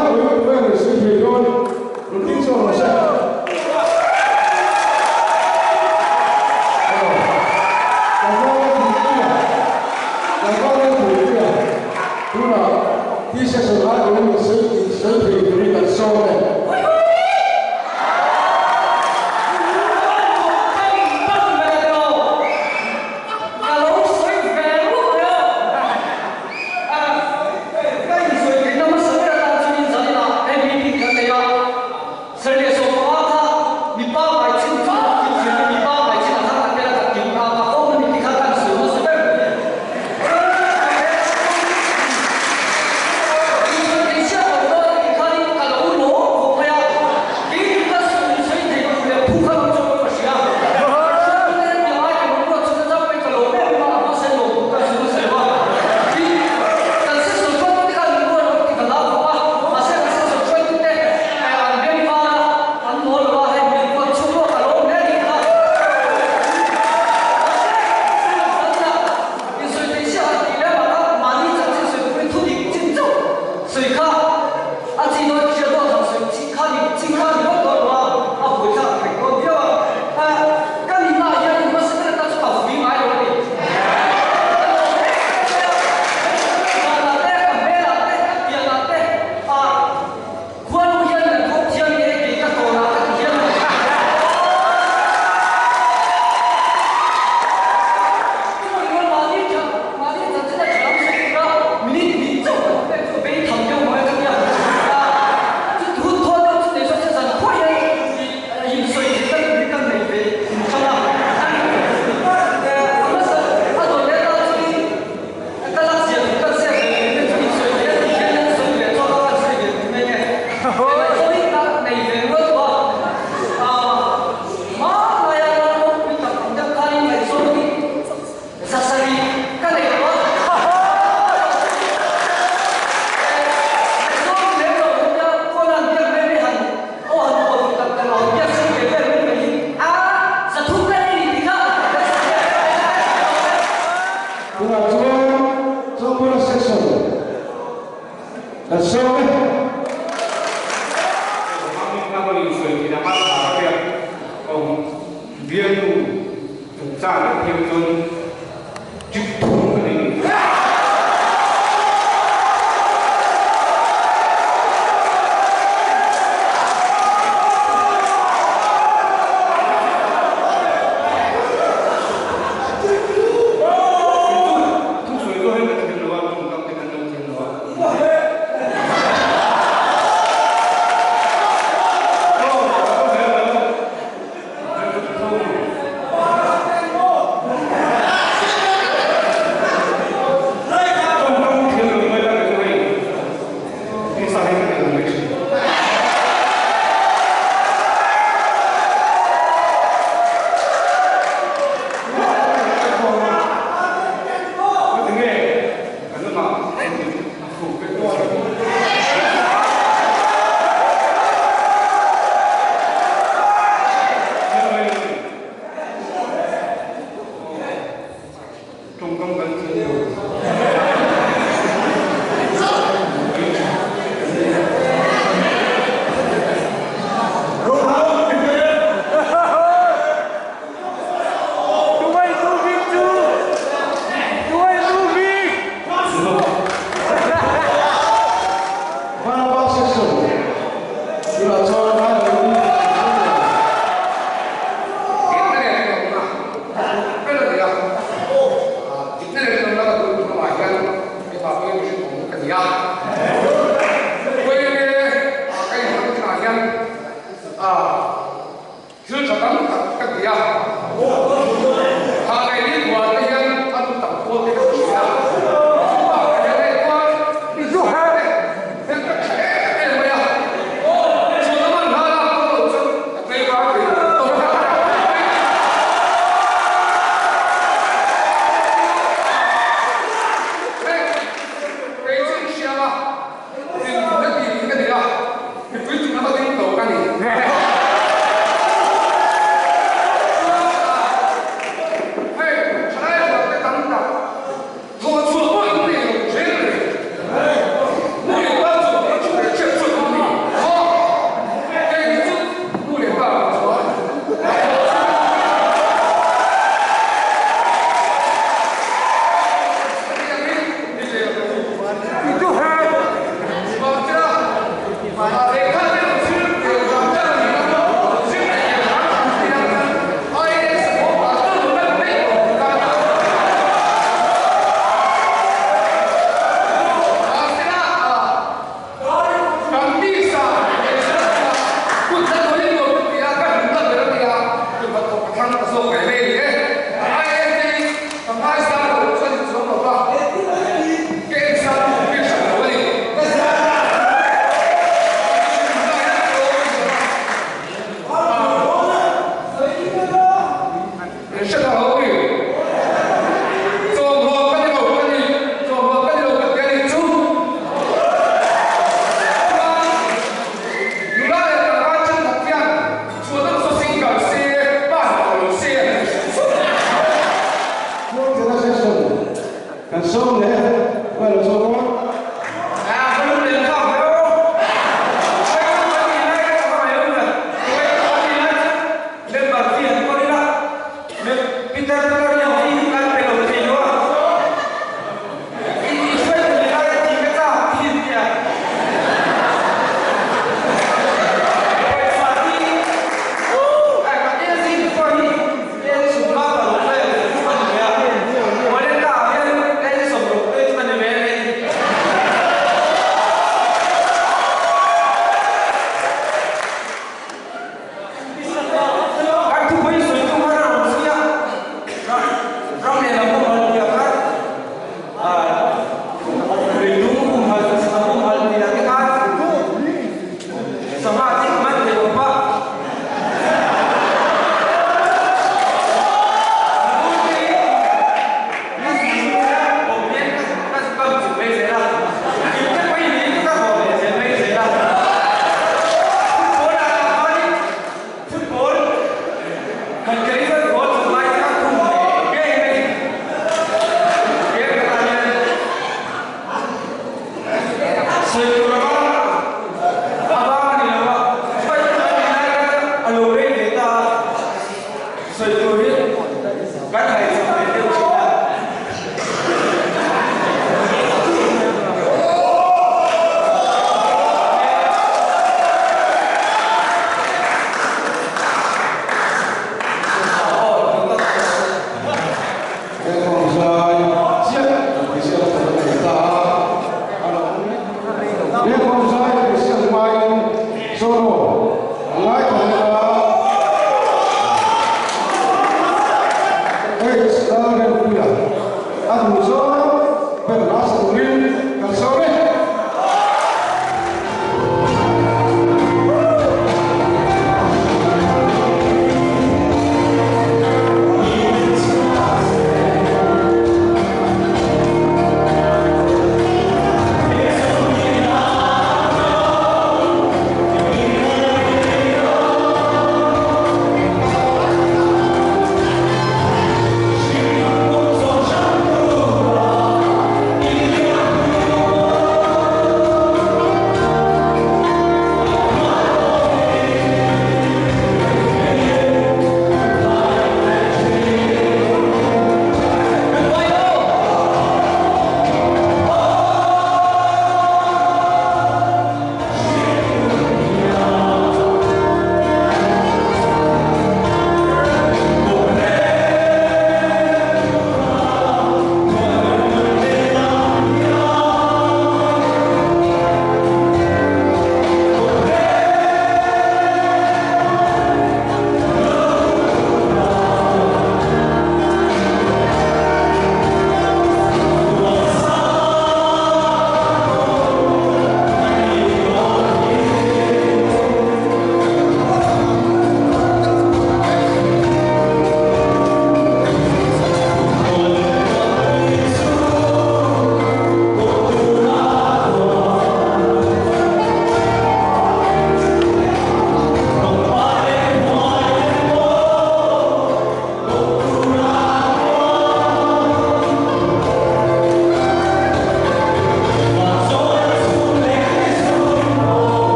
Ai awhin tu nge sawi thei dawn? Rawn ding chhuak rawh se. Aw, tlangval leh thingpuia, tlangval leh thingpuia, tunah T-section ai awhin sawi sawi thei turin kan sawm e. Ka lo sawi ve rup mai a. Ka insawi theihna hmasa ber atan chuan zaninah he meeting kan nei a, Serleh sawmpanga kha mipa ngai chin chu thil thlir in mipa ngai chin a kha kan tel a kan ti hun a, ka fawm a ni ti kha ka insawi hmasa ber mai a. Insawi theih chiah lo dawn a ti khanin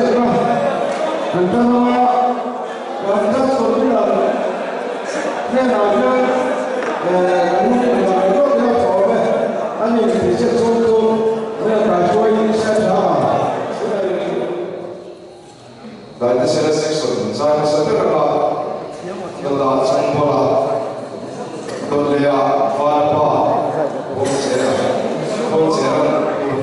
ziak a, kan tan ang a, kan tan sawrkar hnenah hian kan hun dan ringawt hi a tha awm e, a ni tih chiah chuan chu vel kaihruaiin se a tha a. Daitesena section zai hmasa ber anga Dawla Chungpawla, Dawtleia Vanapa Kawngchera, Kawngchera'n u.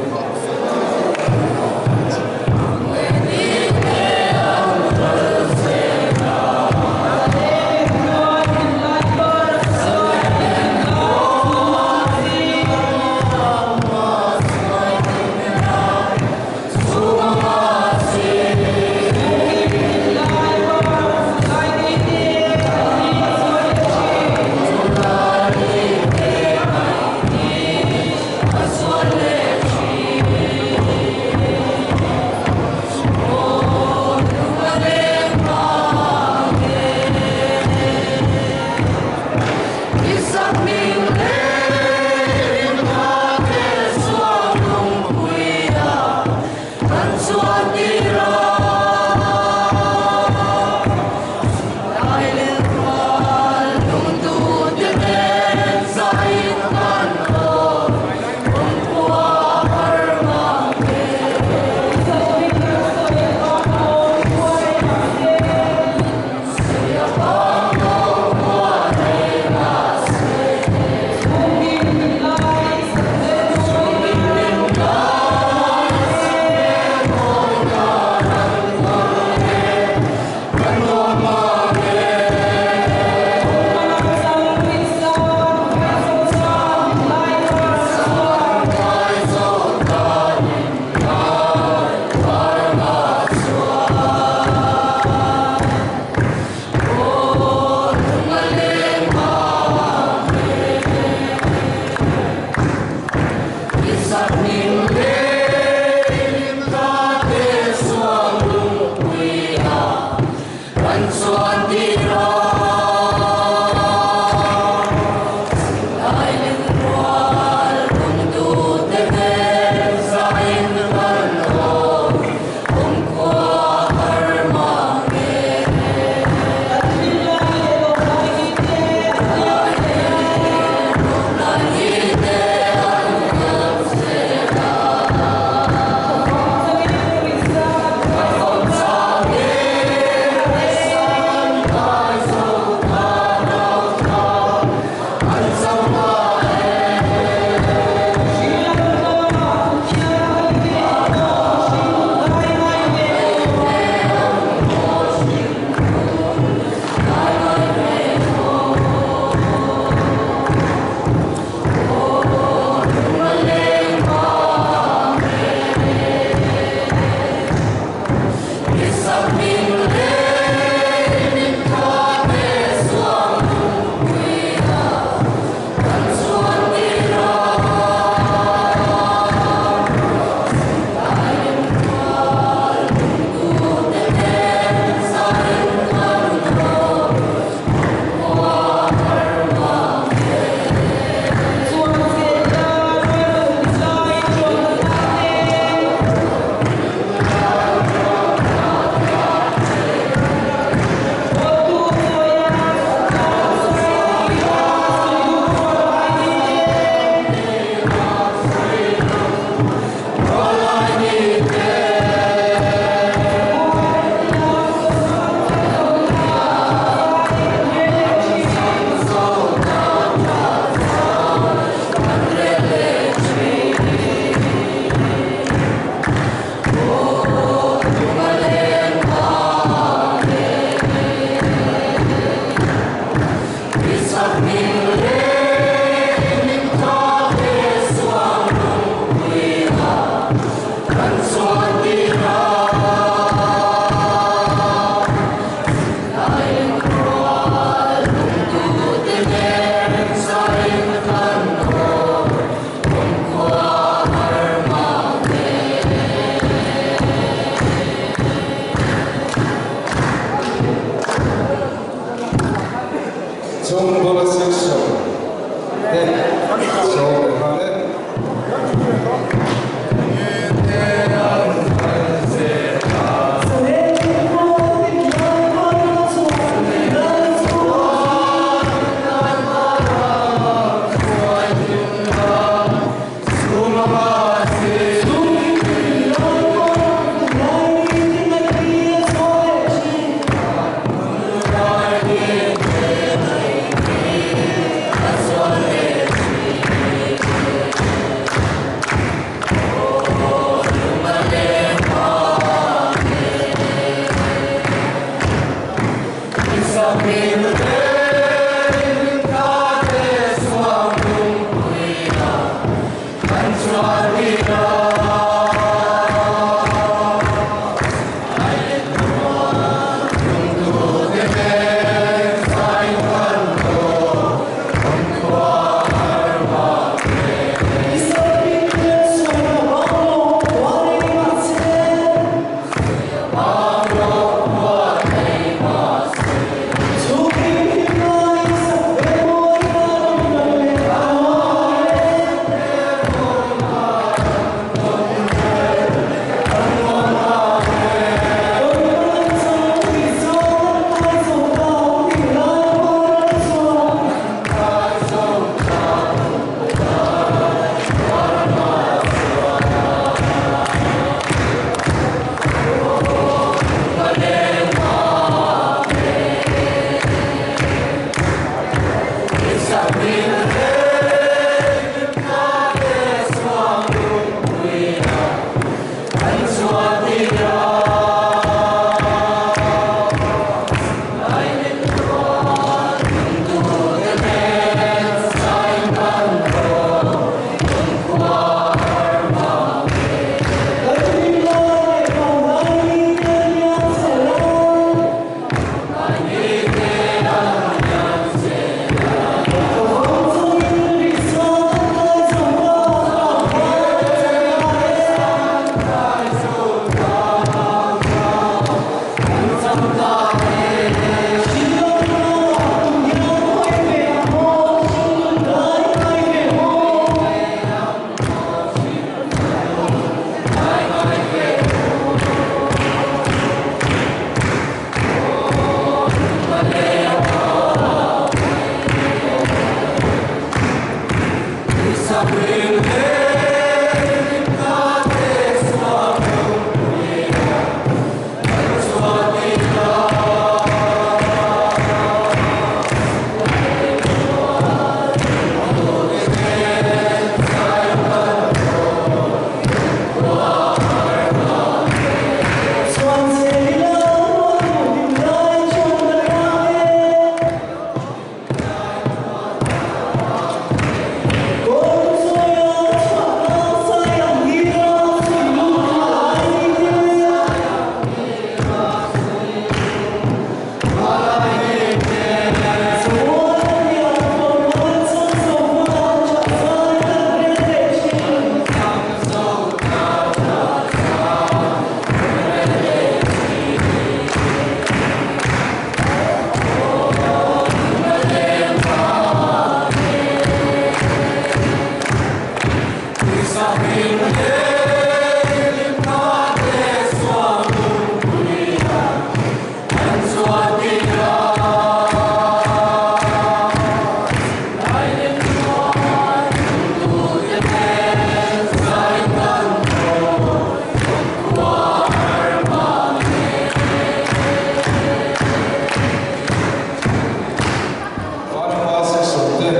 Varpa section te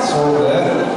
sawm leh.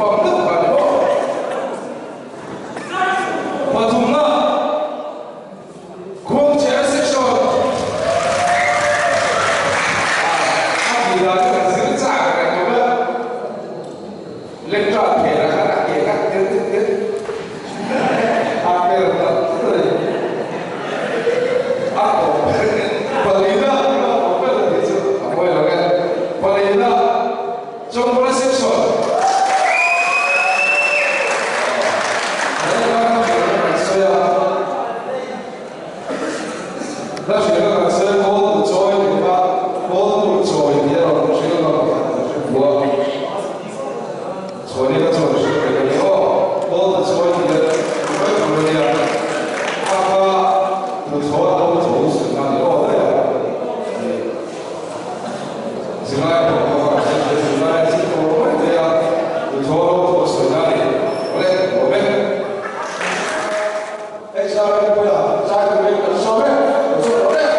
Confirm deuh kha ni maw? Pathumna, Khuangchera section ah a tih dan chu kan zir chak reng lo a, lecture phenah khan a ke kha tel tel tel a per ta tlat a ni. A tawp ber palina a tawp ber a tih chu a pawi lo e. Palina Chawngkawla section Hla hrilh a kan sawi a, kawl tur chawi tih kha kawl tur chawi tih erawh ka hrilh lo ka hre bu a, chhuani kha chuan hrilh ve ka ni aw, kawl tur chawi tih leh mai tur a nia, kha kha tur chawi a lo chawi sawi kha a ni aw daih a ni. Zirlai pawh ka va hrilh ve, zirlai a zir tawh mai thei a, tur chawi a lo chawi sawi na a ni, awle awm e. HRM bulah chai turin kan sawm e, kan sawm lo e.